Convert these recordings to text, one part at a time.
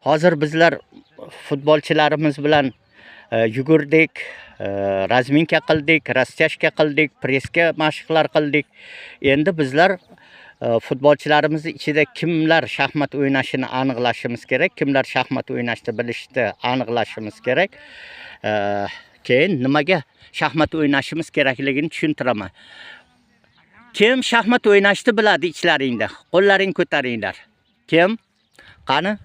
Hozir bizlar futbolchilarimiz bilan yugurdik, razminka qildik, rastяжка qildik, pressga mashqlar qildik. Endi bizlar futbolchilarimiz ichida kimlar shaxmat o'ynashini aniqlashimiz kerak, kimlar shaxmat o'ynashni bilishni aniqlashimiz kerak. Keyin nimaga shaxmat o'ynashimiz kerakligini tushuntiraman. Kim shaxmat o'ynashni biladi ichlaringda? Qo'llaring ko'taringlar. Kim? Qani?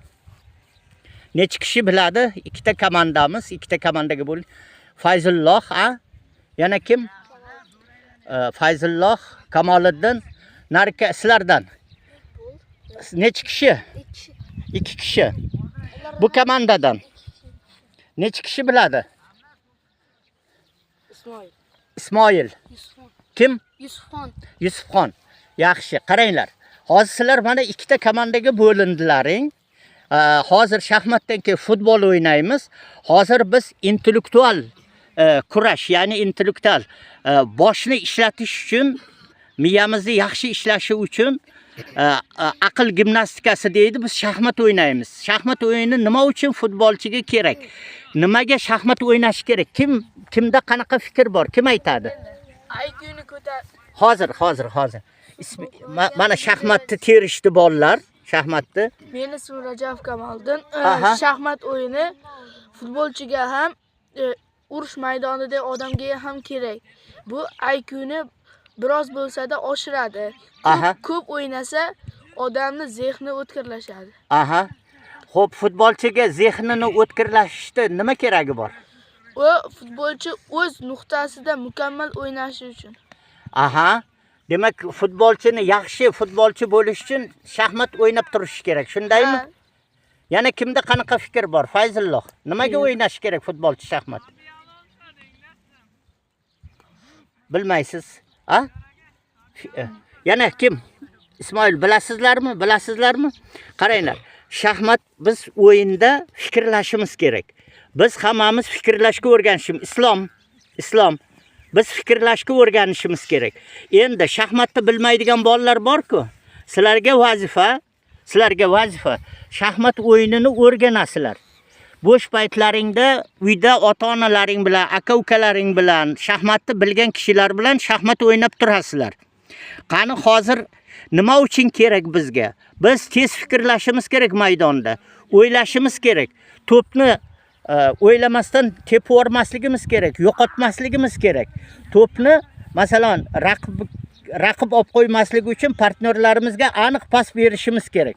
Necha kishi biladi? Ikkita komandamiz, ikkita komandaga bo'l. Fayzulloh, a? Yana kim? Fayzulloh, Kamoliddin, narika sizlardan. Necha kishi? 2 kishi. Bu komandadan. Necha kishi biladi? Ismoil. Ismoil. Yusufxon. Kim? Yusufxon. Yusufxon. Yaxshi, qaranglar. Hozir sizlar mana ikkita komandaga bo'lindilaring. Hozir shaxmatdan keyin futbol o'ynaymiz. Hozir biz intellektual kurash, ya'ni intellektual boshni ishlatish uchun, miyamizni yaxshi ishlashi uchun aql gimnastikasi deydi, biz shaxmat o'ynaymiz. Shaxmat o'yini nima uchun futbolchiga kerak? Nimaga shaxmat o'ynash kerak? Kimda qanaqa fikr bor? Kim aytadi? IQni ko'tar. Hozir. Mana shaxmatni terishdi bolalar. Shaxmatni. Meni ismim Rajab Kamoliddin. Shaxmat o'yini futbolchiga ham, urush maydonida odamga ham kerak. Bu IQni biroz bo'lsa-da oshiradi. Ko'p o'ynasa odamni zehni o'tkirlashadi. Aha. Xo'p, futbolchiga zehnini o'tkirlashishda nima keragi bor? U futbolchi o'z nuqtasida mukammal o'ynashi uchun. Aha. Demak, futbolchini yaxshi futbolchi bo'lish uchun shaxmat o'ynab turish kerak, shundaymi? Yana kimda qanaqa fikr bor? Fayzulloh, nimaga o'ynash kerak futbolchi shaxmat? Bilmaysiz, a? Yana kim? Ismoil, bilasizlarmi? Bilasizlarmi? Qaranglar, shaxmat biz o'yinda fikrlashimiz kerak. Biz hammamiz fikrlashga o'rganishimiz. Islom. Biz fikrlashga o'rganishimiz kerak. Endi shaxmatni bilmaydigan bolalar bor-ku. Sizlarga vazifa shaxmat o'yinini o'rganasizlar. Bo'sh paytlaringda uyda ota-onalaring bilan, aka-ukalaring bilan, shaxmatni bilgan kishilar bilan shaxmat o'ynab turasizlar. Qani hozir nima uchun kerak bizga? Biz tez fikrlashimiz kerak maydonda, o'ylashimiz kerak. To'pni o'ylamasdan tepib yubormasligimiz kerak, yo'qotmasligimiz kerak. To'pni masalan raqib olib qo'ymasligi uchun partnyorlarimizga aniq pas berishimiz kerak.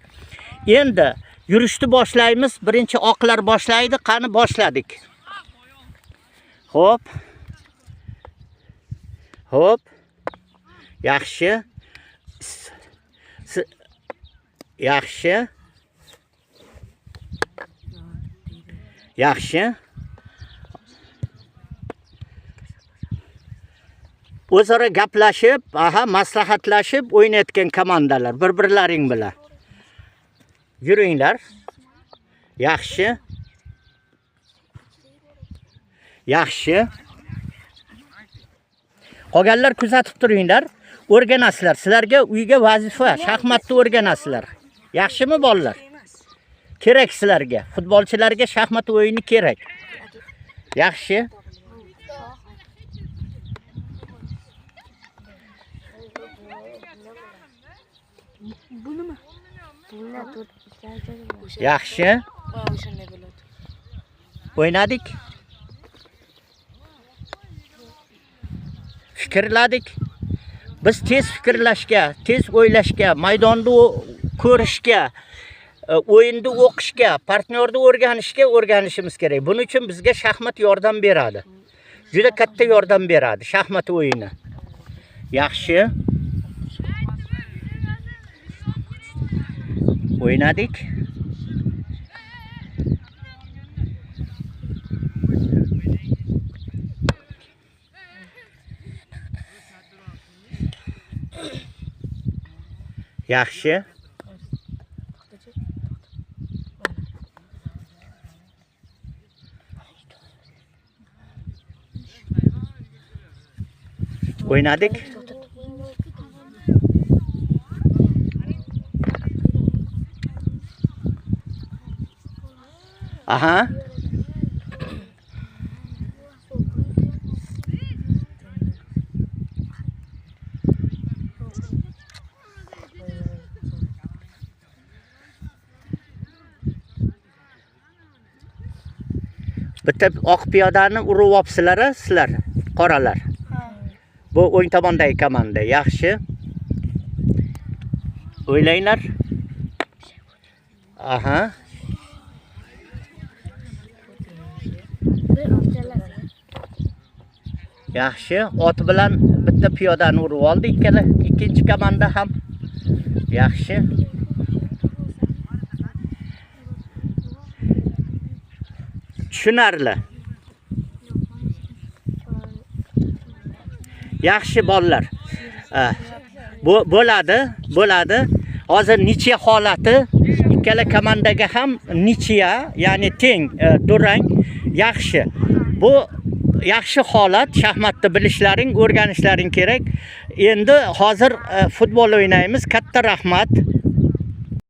Endi yurishni boshlaymiz. Birinchi oqlar boshlaydi. Qani boshladik. Xo'p. Xo'p. Yaxshi. Yaxshi. Yaxshi. O'zaro gaplashib, maslahatlashib o'ynayotgan komandalar bir-birlaring bilan. Yuringlar. Yaxshi. Yaxshi. Qolganlar kuzatib turinglar, o'rganasizlar. Sizlarga uyga vazifa, shaxmatni o'rganasizlar. Yaxshimi bolalar? Kerak sizlarga. Futbolchilarga shaxmat o'yini kerak. Yaxshi. Bu nima? Yaxshi. O'ynadik. Fikrladik. Biz tez fikrlashga, tez o'ylashga, maydonni ko'rishga, o'yinni o'qishga, partnyorni o'rganishga o'rganishimiz kerak. Buning uchun bizga shaxmat yordam beradi. Juda katta yordam beradi shaxmat o'yini. Yaxshi. O'ynadik. Yaxshi. O'ynadik. Aha. Bitta oq piyodani urib olibsizlar, a, sizlar, qoralar. Bu o'ng tomondagi komanda. Yaxshi. O'ylanglar. Aha. Yaxshi. Ot bilan bitta piyodani urib oldi ikkala, ikkinchi komanda ham. Yaxshi. Tushunarli. Yaxshi bolalar. Bu bo'ladi, bo'ladi. Hozir ничья holati, ikkala komandaga ham ничья, ya'ni teng, durang yaxshi. Bu yaxshi holat, shaxmatni bilishlaring, o'rganishlaring kerak. Endi hozir futbol o'ynaymiz. Katta rahmat.